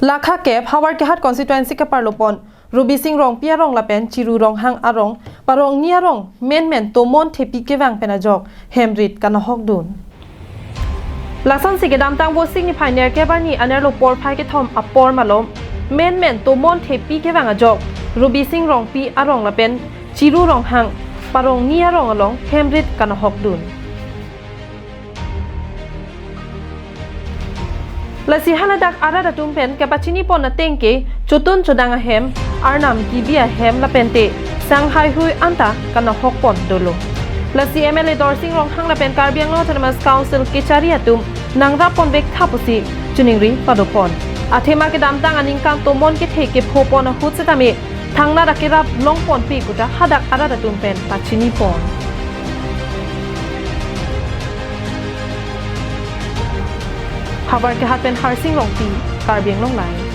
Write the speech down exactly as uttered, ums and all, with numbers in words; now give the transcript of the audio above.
Lakha kep Howraghat constituency keparlo pon Rubi Sing Rongpi arong lapen Chiru Ronghang arong parong ni arong menmen Tomon Thepi kevang pen ajok hem rit kanahok dun. Lasonsi kedamtang Vosik niphai nerkep arni anerlo porphai kethom apor malom menmen Tomon Thepi kevang ajok Rubi Sing Rongpi arong lapen Chiru Ronghang parong ni arong along hem rit kanahok dun. Lasi haladak arat atum pen kapachini pon ateng ke chotun chodang ahem, arnam kibi ahem lapente sang haihui anta kanahok pon dolo. Lasi M L A Dorsing Ronghang lapen Karbi Anglong Autonomous Council kechari atum nangrap ponvek tha pusi choningri pado pon. Athema kedamtang aningkan Tomon kethe kepho pon ahut setame thangnat akerap long ponpe kuta hadak arat atum pen pachini pon. Howraghat pen Harsing Rongpi, Karbi Anglong Live.